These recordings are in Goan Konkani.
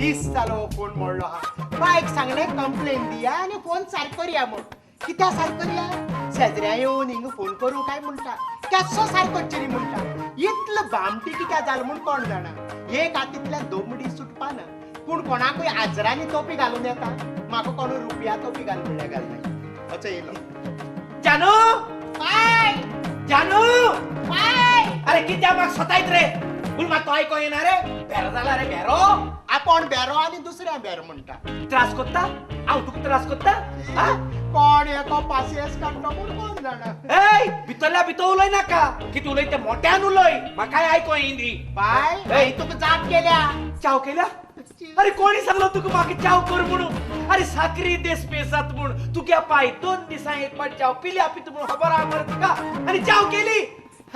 दीस जालो फोन मोडलो हा. बायक सांगलें कंप्लेन दिया आनी फोन सारको करया म्हूण. कित्याक सारको करया? शेजऱ्या येवन हिंगा फोन करूं काय म्हणटा, केसो सारको करचेली म्हणटा. इतलो बामटी कित्याक जालो म्हूण कोण जाणा. एक हातींतल्यान दोमडी सुटपाना, पूण कोणाकूय आजरांनी तोपी घालून येता, म्हाका कोण रुपया तोपी घाल म्हणल्यार घालना. असो येयलो जानू बाय जानू बाय. अरे कित्याक म्हाका सतायत रे? पूण म्हाका तो आयको येना रे. भेरो जाला रे भेरो. आपूण भेरो आनी दुसऱ्या भेरो म्हणटा. त्रास कोत्ता? हांव तुका त्रास कोत्ता? कोण एको पासियेंस काडटा म्हूण कोण जाणा. ए भितरल्या भितर उलय नाका. कितें उलय तें मोट्यान उलय, म्हाकाय आयको येना. बाय हांवें तुका जाप केल्या. चाव केल्या? अरे कोणी सांगलो तुका म्हाका चाव कर म्हणून? अरे साकरी देस पेसात म्हूण तुग्या पाय 2 दिसां एक पाट चाव पिल्या पिता म्हूण खबर आहा मरे तुका, आनी चाव केली.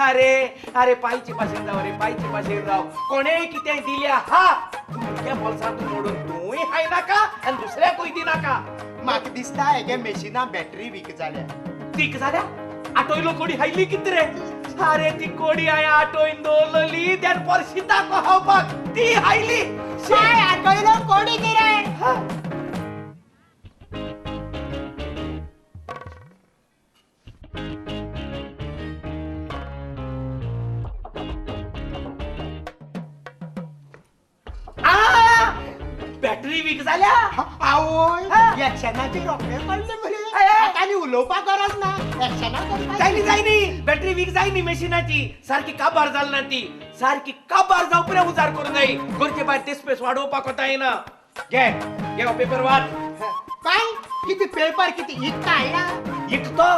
अरे अरे पायचे भाशेन राव रे, पायचे भाशेन राव. कोणेय कितें दिल्या हा तुमच्या बोल्सांत मोडून तूंय खाय नाका आनी दुसऱ्याकूय दिनाका. म्हाका दिसता हेगे मेशिना बॅटरी वीक जाल्या. वीक जाल्या? आटोयलो कोडी हायली कितें रे? अरे ती कोडी हांवें आटोवन दवरलेली त्यान पर शिताक खावपाक, ती हायली. बाय आटोयलो कोडी ती रे? बॅटरी वीक जाल्या? आवय एक्शनाचे रोखडे पडले मरे. आतां आनी उलोवपाक गरज ना, एक्शनाक जायनी जायनी बॅटरी वीक जायनी मेशिनाची. सारकी काबार जाल ना ती, सारकी काबार जावपरे उजार करूं जाय. गरजे भायर ते स्पेस वाडोवपाक वता येना. घे घे हो पेपर वाच. काय किती पेपर किती इकता हाडला? इकतो?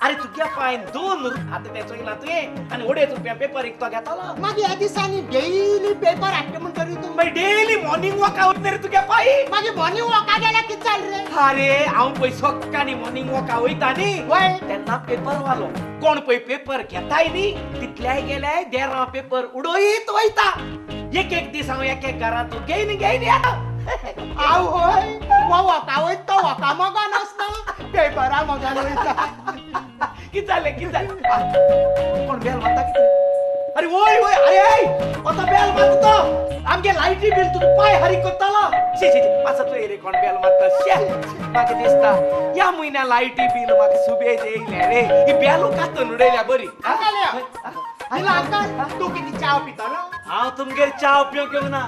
अरे तुग्या पायन 2 आतां तें चोयलां तुवें, आनी 2.5 रुपया पेपर इकतो घेतलो. मागीर ह्या दिसांनी डेली पेपर हाडटा म्हणटरी तूं? मागीर डेली मॉर्निंग वॉका वयता रे तुग्या पाय. मागीर मॉर्निंग वॉका गेल्यार कितें जालें रे? अरे हांव पळय सकाळीं मॉर्निंग वॉका वयता न्ही, तेन्ना पेपर वालो कोण पळय पेपर घेताय न्ही तितल्याय गेल्याय देरां पेपर उडयत वयता. एक एक दीस हांव एक एक घरांत घेयन घेयन येता. आवय हो वॉका वयता तो वॉका मोगान आसना, पेपरा मोगान वयता. कितें जालें कितें जालें? कोण बेल मारता कितें? अरे वय वय, अरे आतां बेल मारता तो आमगे लायटी बील तुका पांय हारीक करतालो. शी शी पासत रे कोण बेल मारता. शे म्हाका दिसता ह्या म्हयन्या लायटी बील म्हाका सुबेज येयलें रे. ही बेलू कातून उडयल्या बरी. अंकल तूं कितें चाव पितलो? हांव तुमगेर चाव पिवंक येवंक ना.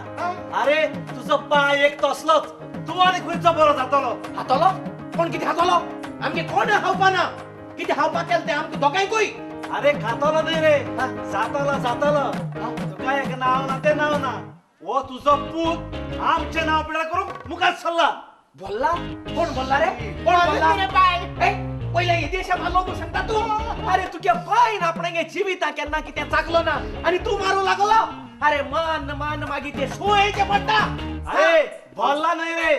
अरे तुजो पांय एक तसलोच, तूं आनी खंयचो बरो जातलो? खातलो? कोण कितें खातलो? आमगे कोण खावपा ना. कितें खावपाक केलें तें आमकां दोगांयकूय. अरे खातलो न्ही रे, जातलो जातलो. तुका एक नांव ना तें नांव ना, हो तुजो पूत आमचें नांव पिड्यार करूंक मुखार सरला. बोल्ला? कोण बोल्ला रे? कोण बोल्ला रे बाय? पयले हे देशा मारलो म्हूण सांगता तूं? अरे तुगे बायन आपणागे जिविता केन्ना कितें चाकलो ना आनी तूं मारूं लागलो. अरे मान मान मागीर ते सोयेचें पडटा. अरे बोल्ला न्हय रे,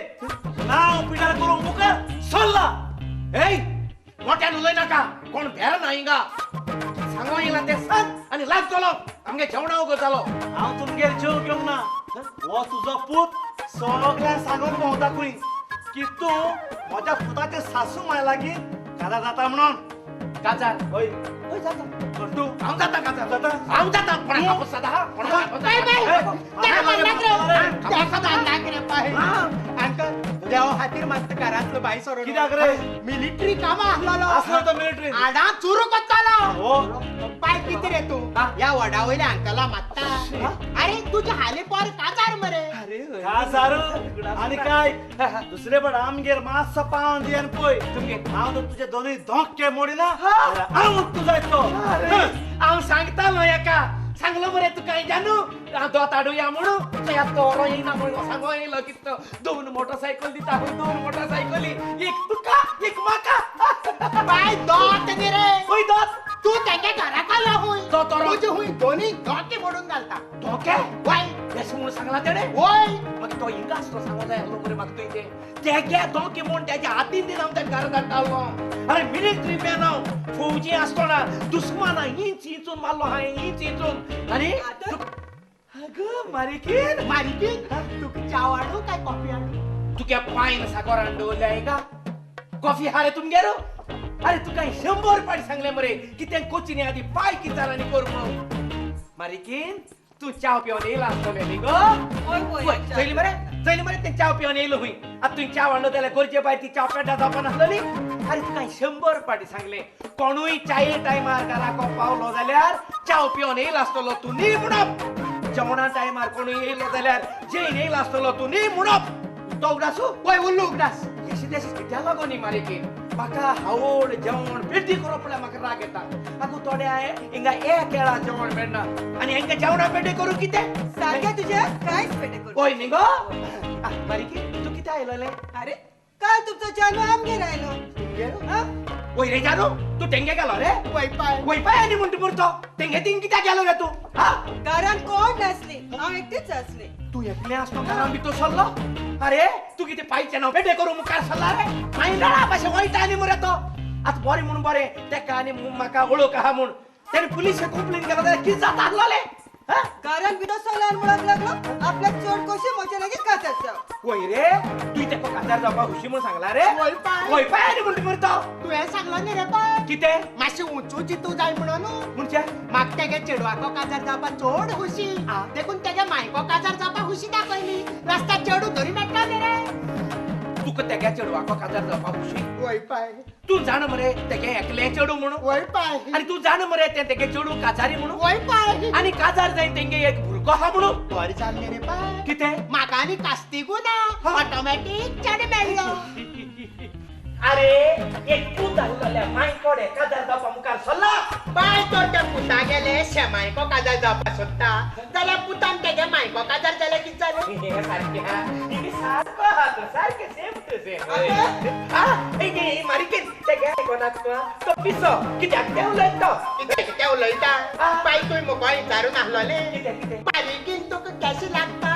नांव पिड्यार करूंक मुखार सरला. ए मोट्यान उलय नाका, कोण भेर ना हिंगा. सांगो येयला तें सांग आनी लाग चलो आमगे जेवणा वगत जालो. हांव तुमगेर जेवंक येवंक ना. हो तुजो पूत सगळ्यांक सांगूंक भोंवता खंय की तूं म्हज्या पुताचे सासू माय लागीं काजार जाता म्हणून. काजार? हय हय जाता. तूं? हांव जाता काजार. जाता? हांव जाता. कोणाक कापूस जाता? अंकल देवा खातीर मात घरांतलो भायर सरो. कित्याक रे? मिलिटरी कामां आसलेलो. आसलो तो मिलिटरी? आडा चुरू कोत्तालो. पाय कितें रे तूं ह्या वडा वयल्या अंकला मात्ता? अरे तुज्या हाली पोर काजार मरे. काजार आनी काय दुसरे पण आमगेर मातसो पावन दी आनी पळय हांव तर तुजे दोनूय धोके मोडिना हांव तुजो तो. हांव सांगतालो हेका, सांगलो मरे तुका जानू दोत हाडुया म्हणून. चयात तो येयना म्हणून सांगो येयलो कितें. 2 मोटरसायकल दिता खंय, 2 मोटरसायकली, एक तुका एक म्हाका. बाय दोत न्ही रे. खंय दोत? तूं तेंगे घरा काडला खंय. तुजे खंय दोनूय धोके मोडून घालता. धोके? वय अशें म्हणून सांगला तेणें? वय. मागीर तो हिंगा आसलो सांगो जाय आसलो मरे म्हाका तुवें. तेगे धोके म्हूण तेज्या हातीन दिना हांव तेका घरा धाडटालो. अरे मिलिटरी मॅन हांव, फौजी आसतना दुस्माना इंच इंचून मारलो हांवें, इंच इंचून. आनी अगं मारिकीन मारिकीन तुका चाव हाडूं काय कॉफी हाडूं? तुगे पायन साकोर हाडून दवरल्या हिंगा. कॉफी हा रे तुमगेर? अरे तुका 100 पाटी सांगलें मरे कितें कोचिनी आदी पाय कितें आनी कर म्हणून. मारिकीन तूं च्याव पिवन येयला आसतलें न्ही गो? वय वय. चोयली मरे चयली मरे तें च्याव पिवन येयलो हुंय. आतां तुवें च्याव हाडलो जाल्यार गरजे भायर ती च्याव पेड्डा जावपा नासलोली. आरे तुका 100 फावटी सांगलें, कोणूय च्याये टायमार घराको पावलो जाल्यार च्याव पिवन येयलो आसतलो तूं न्ही म्हणप. जेवणा टायमार कोणूय येयलो जाल्यार जेयन येयलो आसतलो तूं न्ही म्हणप. तो उगडासू? वय उरलो उगडास. येशी तेशी कित्या लागून न्ही मारीकी म्हाका हावड जेवण पेड्डी करप म्हळ्यार म्हाका राग येता. आगो थोड्या हिंगा एक वेळा जेवण मेळना आनी हेंका जेवणा पेड्डे करूं कितें? सारकें तुजें कांयच पेटे करूं. वय न्ही गो? मारीकी तूं कितें आयलोलें? अरे काल तुमचो जानू आमगेर आयलो. तुमगेर? वय रे जानू, तूं तेंगे गेलो रे? वय पाय. वय पाय आनी म्हणटा मरे तो तेंगे थिंग कित्याक गेलो रे तूं? हा? घरान कोण नासली, हांव एकटीच आसली. तूं एकलें आसलो घरान भितर सरलो? अरे तूं कितें पायचें नांव पेड्डे करूं मुखार सरला रे? मागीर नळा भाशेन वयता आनी मरे तो. आतां बरें म्हूण बरें तेका आनी म्हाका वळख आहा म्हूण तेणें पुलिशेक कंप्लेन केलो जाल्यार कितें जाता आसलोलें? घरान भितर सरलो आनी म्हणूंक लागलो आपल्याक चड खोशी म्हजे लागीं काजार जाव. वय रे तुवें तेका काजार जावपाक खुशी म्हूण सांगला रे? वय पाय. वय पाय आनी म्हणटा मरे तो. तुवें सांगलो न्ही रे पाय. कितें? मातशें उंचू चिंतू जाय म्हणून. म्हणजे? म्हाका तेगे चेडवाको काजार जावपाक चड खुशी, देखून तेगे मायको काजार जावपाक खुशी दाखयली. रस्त्यार चेडू धरी मेळटा न्ही रे. तुका तेगे चेडवाको काजार जावपाक खुशी? वय पाय. तूं जाणा मरे तेगे एकलें चेडू म्हणून? वय पाय. आनी तूं जाणा मरे तें तेगे चेडू काजारी म्हणून? वय पाय. आनी काजार जायन तेंगे एक भुरगो आहा म्हणून? बरें जालें रे पाय. कितें? म्हाका आनी कास्तिगू ना, ऑटोमॅटीक चेडे मेळ्ळो. अरे एक पूत आसलोल्या माय कोडे काजार जावपा मुखार सरला. बाय तर त्या पुता गेले शेमायको काजार जावपा सोदता जाल्यार पुतान तेगे मायको काजार जाल्यार कितें जालें? सारकें हा, सारको आहा तूं, सारकें सेम टू सेम. मारीकेन तेगे आयकोनाक तूं तो पिसो कित्याक तें उलयता तो. कितें कितें उलयता? बाय तुवें म्हाका विचारून आसलोलें. कितें कितें? मारीकेन तुका कशें लागता?